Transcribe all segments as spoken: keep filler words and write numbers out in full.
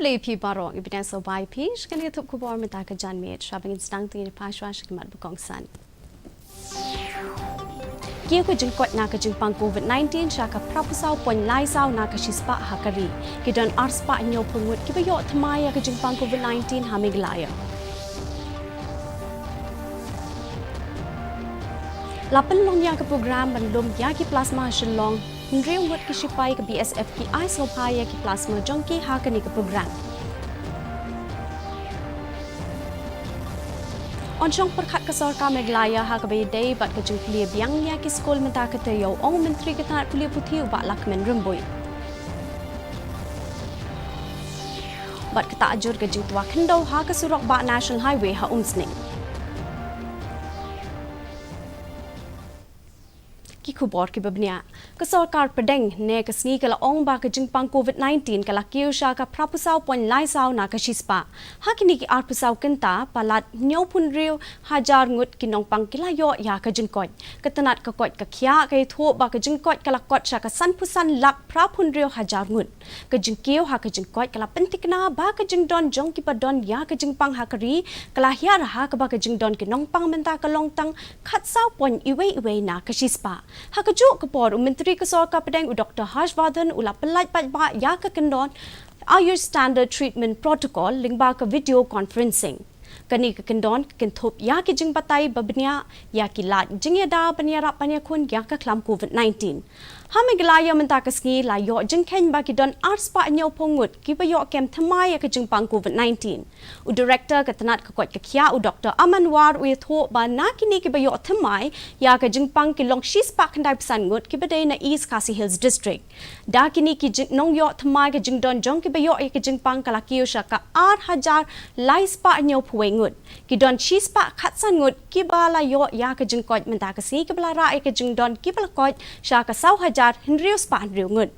Khublei phi baroh, i bniah sngewbha ïa phi sha kane ka thup khubor mynta ka janmiet. Shuwa ba ngin sdang, to ngin ïa peit shuwa sha ki mat ba kongsan. Kiew ka jingkoit na ka jingpang COVID nineteen sha ka phra phew saw point lai saw na ka shispah ha ka ri. Ki don ar spah hynñiew phew ngut kiba ïoh thymmai ïa ka jingpang COVID nineteen ha Meghalaya. La pynlong ïa ka program ban lum ïa ki plasma ha Shillong. Hynriew ngut ki shipai ka B S F ki ai sngewbha ïa ki plasma jong ki ha kane ka program. Yn shong pyrkhat ka sorkar Meghalaya ha kaba ïadei bad ka jingplie biang ïa ki skul mynta ka taïew, ong u Myntri ka tnat pule puthi u Bah Lahkmen Rymbui. Bad kata jur ka jingtwa khyndew ha ka surok bah National Highway ha Umsning. Ki khubor kiba bniah. Ka sorkar pdeng ne ka sngi ka la ong ba ka jingpang COVID nineteen ka la kiew sha ka phra phew saw point lai saw na ka shispah. Ha kine ki ar phew saw kynta, palat hynñiew phew hynriew hajar ngut ki nongpang ki la ïoh ïa ka jingkoit. Ka tnat ka koit ka khiah ka ïathuh ba ka jingkoit ka la kot sha ka san phew san lak phra phew hynriew hajar ngut. Ka jingkiew ha ka jingkoit ka la pynthikna ba ka jingdon jong kiba don ïa ka jingpang ha ka ri ka la hiar ha kaba ka jingdon ki nongpang mynta ka long tang khatsaw point iwei iwei na ka shispah. Ha kajuh ka por, u Myntri ka sorkar pdeng u Doktor Harsh Vardhan u la pyllait paidbah ïa ka kyndon Ayush Standard Treatment Protocol lyngba ka video conferencing. Kane ka kyndon ka kynthup ïa ki jingbatai ba bniah ïa ki lad jingïada ban ïarap ban ïakhun ïa ka khlam COVID nineteen. Ha Meghalaya mynta ka sngi la ïoh jingkheiñ ba ki don ar spah hynñiew phew ngut kiba ïoh kem thymmai ïa ka jingpang COVID nineteen. U Director ka tnat ka koit ka khiah u Doktor Aman War u ïathuh ba na kine kiba ïoh thymmai ïa ka jingpang ki long shispah khyndai phew san ngut kiba dei na East Khasi Hills District. Da kine ki jing-, nongïoh thymmai, ka jingdon jong kiba ïoh ïa ka jingpang ka la kiew sha ka ar hajar lai spah hynñiew phew wei ngut. Ki don shispah khatsan ngut kiba la ïoh ïa ka jingkoit mynta ka sngi, kiba la rah ïa ka jingdon kiba la koit sha ka saw hajar hynriew spah hynriew ngut.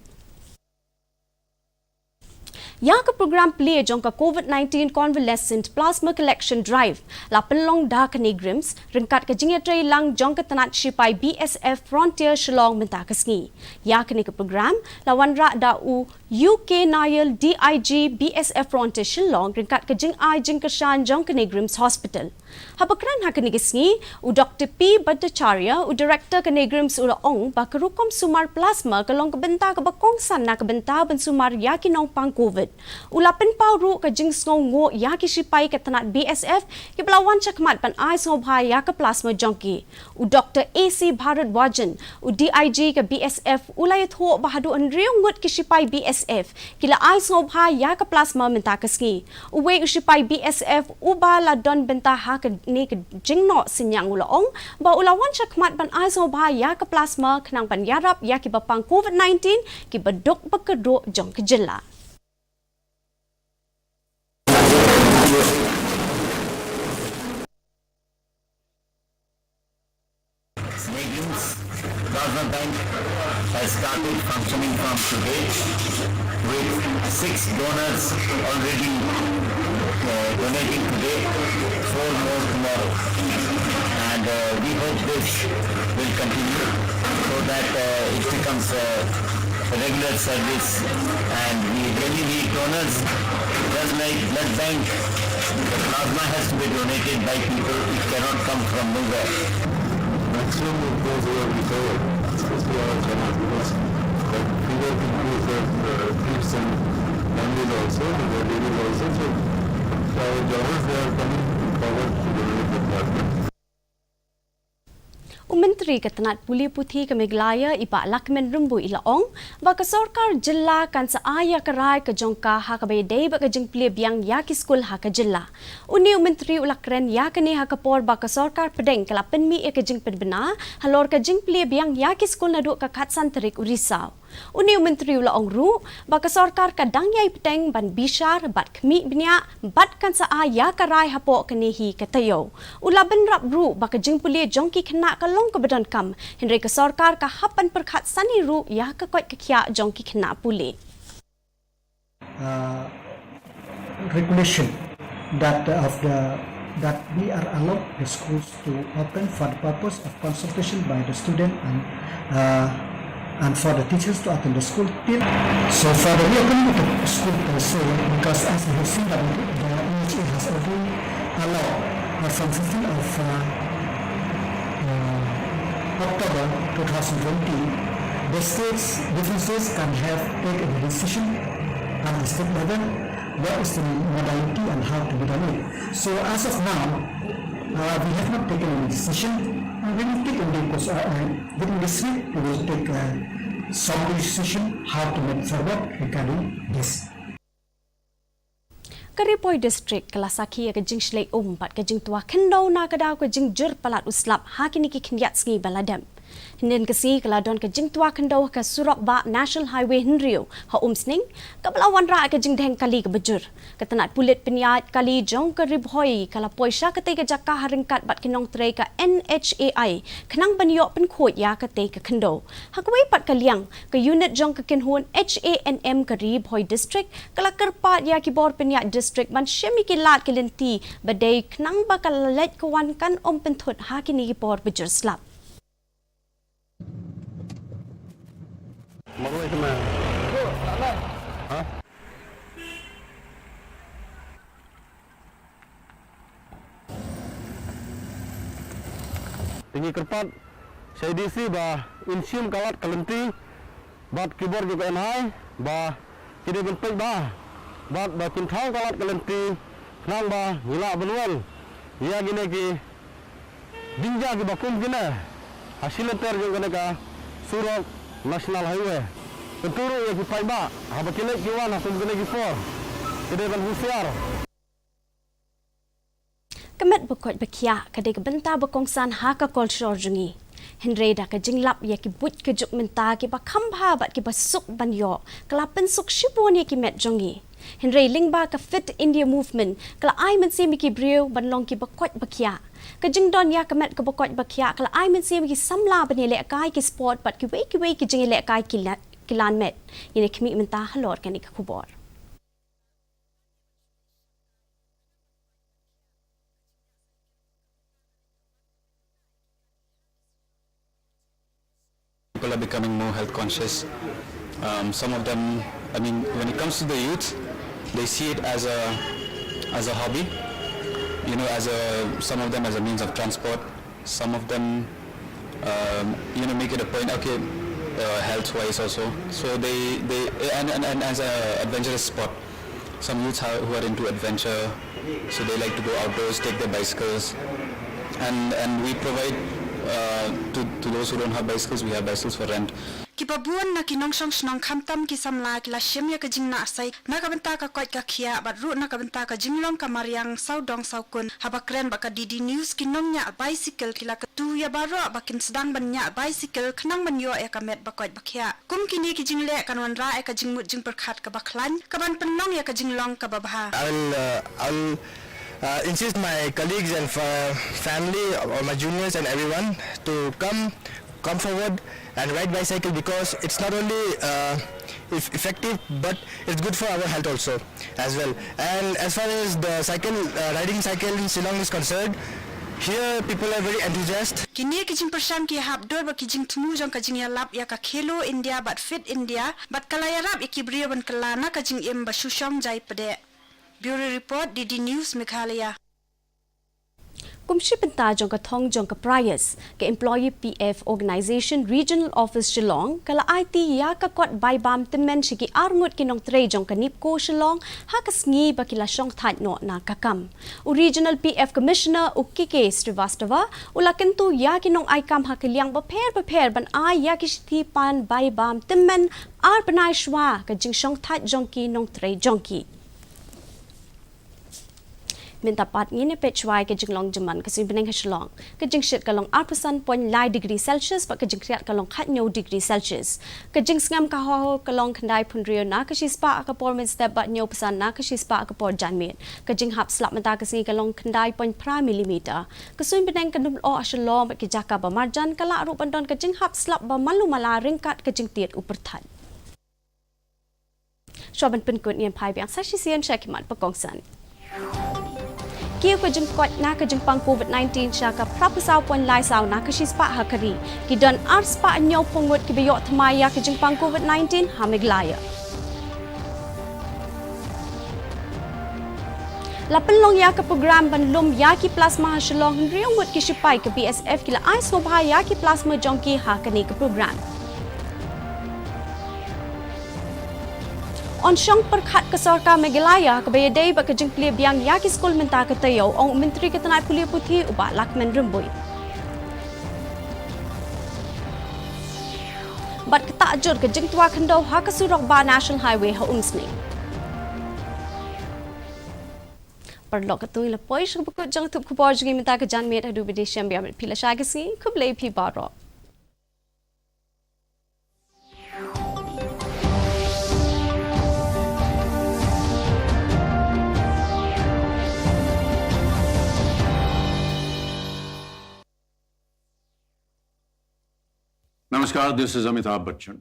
Ïa ka program plie jong ka COVID nineteen Convalescent Plasma Collection Drive la pynlong da ka NEIGRIHMS ryngkat ka jingïatreilang jong ka tnat shipai B S F Frontier Shillong mynta ka sngi. Ïa kane ka program la wanrah da u U K Nayal, D I G B S F Frontier Shillong, ryngkat ka jingai jingkyrshan jong ka NEIGRIHMS Hospital. Haba kren ha kane ka sngi, u Doktor P Bhattacharya, u Director ka NEIGRIHMS u la ong ba ka rukom sumar plasma ka long ka bynta kaba kongsan na ka bynta ban sumar ïa ki nongpang COVID. U la pynpaw ruh ka jingsngewnguh ïa ki shipai ka tnat B S F kiba la wan shakhmat ban ai sngewbha ïa ka plasma jong ki. U Doktor A C Bharadwajan, u D I G ka B S F, u la ïathuh ba haduh hynriew ngut ki shipai B S F ki la ai sngewbha ïa ka plasma mynta ka sngi. Uwei u shipai B S F uba la don bynta ha kane ka jingnoh synñiang u la ong ba u la wan shakhmat ban ai sngewbha ïa ka plasma khnang ban ïarap ïa kiba pang COVID nineteen kiba duk ba kyrduh jong ka jylla. NEIGRIHMS Plasma Bank has started functioning from today, with six donors already, uh, donating today, four more tomorrow. And, uh, we hope this will continue so that, uh, it becomes, uh, regular service, and we really need donors. Just like blood bank, the plasma has to be donated by people, it cannot come from nowhere. Maximum of those who are recovered, especially our channel, because that figure includes the, uh, thieves and families also, the ladies also. So, so our donors, they are coming forward to donate the plasma. U Myntri ka tnat pule puthi ka Meghalaya, i Bah Lahkmen Rymbui, i la ong ba ka sorkar jylla kan sa ai ïa ka rai ka jong ka ha kaba ïadei bad ka jingplie biang ïa ki skul ha ka jylla. Une u Myntri u la kren ïa kane ha ka por ba ka sorkar pdeng ka la pynmih ïa ka jingpynbna halor ka jingplie biang ïa ki skul naduh ka khatsan tarik u Risaw. Une u Myntri u la ong ruh ba ka sorkar ka dang ïai bteng ban bishar bad khmih bniah bad kan sa ai ïa ka rai hapoh kane hi ka taïew. U la bynrap ruh ba ka jingpule jong ki khynnah ka long kaba donkam, hynrei ka sorkar ka hap ban pyrkhat sani ruh ïa ka koit ka khiah jong ki khynnah pule. Uh, regulation that of the, that we are allowed the schools to open for the purpose of consultation by the student and, uh, and for the teachers to attend the school till. So for the reopening of the school per se, because as we have seen that the N H A has already allowed, uh, from fifteenth of, uh, uh, October two thousand twenty, the states, different states can have take a decision at the state level what is the modality and how to be done it. So as of now, uh, we have not taken any decision. Uh, we will take only, because, uh, uh, within this week, we will take, uh, some decision how to move forward regarding this. Ka Ri Bhoi District ka la sakhi ïa ka jingshlei um bad ka jingtwa khyndew na ka daw ka jingjur palat u slap ha kine ki khyndiat sngi ba la dep. Hynnin ka sngi ka la don ka jingtwa khyndew ha ka surok bah National Highway hynriew ha Umsning, kaba la wanrah ïa ka jingdheng kali kaba jur. Ka tnat pulit pynïaid kali jong ka Ri Bhoi ka la poi sha katei ka jaka ha ryngkat bad ki nongtrei ka N H A I khnang ban ïoh pynkhuid ïa katei ka khyndew. Ha kawei pat ka liang, ka unit jong ka kynhun H A N M ka Ri Bhoi District ka la kyrpad ïa ki bor pynïaid district ban shim ïa ki lad ki lynti ba dei khnang ba ka leit ka wan kan ym pynthut ha kine ki por ba jur slap. Te ngi kyrpad sha A D C ba in shim ka lad ka lynti bad ki bor jong ka N H A I ba ki dei ban peit ba bad ba kin thaw ka lad ka lynti khnang ba ngi lah ban wan ïa kine ki jingjia kiba kum kine ha shilynter jong kane ka surok National Highway. Kyntu ruh ïa ki paidbah haba ki leit ki wan ha kum kine ki por ki dei ban husiar. Ka met ba koit ba khiah ka dei ka bynta ba kongsan ha ka kolshor jong ngi. Hynrei da ka jinglap ïa ki buit ka juk mynta kiba kham bha bad kiba suk ban ïoh ka la pynsuk shibun ïa ki met jong ngi. Hynrei lyngba ka Fit India Movement ka la ai mynsiem ïa ki briew ban long kiba koit ba khiah. Ka jingdon ïa ka met kaba koit ba khiah ka la ai mynsiem ïa ki samla ban ïalehkai ki sport bad kiwei kiwei ki jingïalehkai ki la, ki lan met. Ngin ïa khmih mynta halor kane ka khubor. People are becoming more health conscious. Um, some of them, I mean, when it comes to the youth, they see it as a as a hobby. You know, as a some of them as a means of transport. Some of them, um, you know, make it a point. Okay, uh, health-wise also. So they they and, and, and as a adventurous sport. Some youths are, who are into adventure, so they like to go outdoors, take their bicycles, and and we provide, uh, to to those who don't have bicycles, we have bicycles for rent. Kiba bun na ki nongshong shnong khamtam ki samla ki la shim ïa ka jingnarsai na ka bynta ka koit ka khiah bad ruh na ka bynta ka jinglong ka mariang sawdong sawkun. Haba kren bad ka D D News ki nongñiah bicycle ki la kyntu ïa baroh ba kin sdang ban ñiah bicycle khnang ban ïoh ïa ka met ba koit ba khiah. Kum kine ki jingleh kan wanrah ïa ka jingmut jingpyrkhat kaba khlaiñ, kaban pynlong ïa ka jinglong kaba bha. I'll, uh, I'll, uh, insist my colleagues and fa-, family, all my juniors and everyone to come, come forward and ride bicycle because it's not only, uh, eff-, effective, but it's good for our health also as well. And as far as the cycle, uh, riding cycle in Shillong is concerned, here people are very enthusiastic. Kine ki jingpyrshang ki hap dur bad ki jingthmu jong ka jingïalap ïa ka Khelo India bad Fit India, bad ka la ïarap ïa ki briew ban kylla na ka jingim ba shu shong jai pdeh. Bureau Report, D D News, Meghalaya. Kum shi bynta jong ka thong jong ka PRIUS, ka Employee P F Organisation Regional Office Shillong ka la aiti ïa ka kot bai bam tymmen sha ki arngut ki nongtrei jong ka NEEPCO Shillong ha ka sngi ba ki la shong thait noh na ka kam. U Regional P F Commissioner u K K Srivastava u la kyntu ïa ki nongai kam ha ki liang bapher bapher ban ai ïa ki shithi pan bai bam tymmen ar bnai shuwa ka jingshong thait jong ki nongtrei jong ki. Mynta pat ngin ïa peit shuwa ïa ka jinglong jingman ka suiñ bneng ha Shillong. Ka jingshit ka long arphew san point lai degree Celsius bad ka jingkhriat ka long khathynñiew degree Celsius. Ka jingsngem ka haw ka long khyndaiphew hynriew na ka shispah ha ka por mynstep bad hynñiewphew san na ka shispah ha ka por janmiet. Ka jinghap slap mynta ka sngi ka long khyndai point phra millimeter. Ka suiñ bneng ka dum lyoh ha Shillong bad ki jaka ba marjan ka lah ruh ban don ka jinghap slap ba malu mala ryngkat ka jingtied u pyrthat. Shuwa ban pynkut ngin phai biang sa shisien sha ki mat ba kongsan. kiew ka jingkoit na ka jingpang COVID nineteen sha ka phra phew saw point lai saw na ka shispah ha ka ri. Ki don ar spah hynñiew phew ngut kiba ïoh thymmai ïa ka jingpang COVID nineteen ha Meghalaya. La pynlong ïa ka program ban lum ïa ki plasma ha Shillong, hynriew ngut ki shipai ka B S F ki la ai sngewbha ïa ki plasma jong ki ha kane ka program. Yn shong pyrkhat ka sorkar Meghalaya kaba ïadei bad ka jingplie biang ïa ki skul mynta ka taïew, ong u Myntri ka tnat pule puthi u Bah Lahkmen Rymbui. Bad ktah jur ka jingtwa khyndew ha ka surok bah National Highway ha Umsning. Paralok, katto ngi la poi sha kaba kut jong ka tup khubor jong ngi mynta ka janmiet, haduh ba dei shem biang bad phi lashai ka sngi, khublei phi baroh. Namaskar, this is Amitabh Bachchan.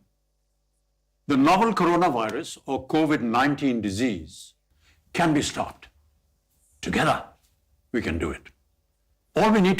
The novel coronavirus or COVID nineteen disease can be stopped. Together, we can do it. All we need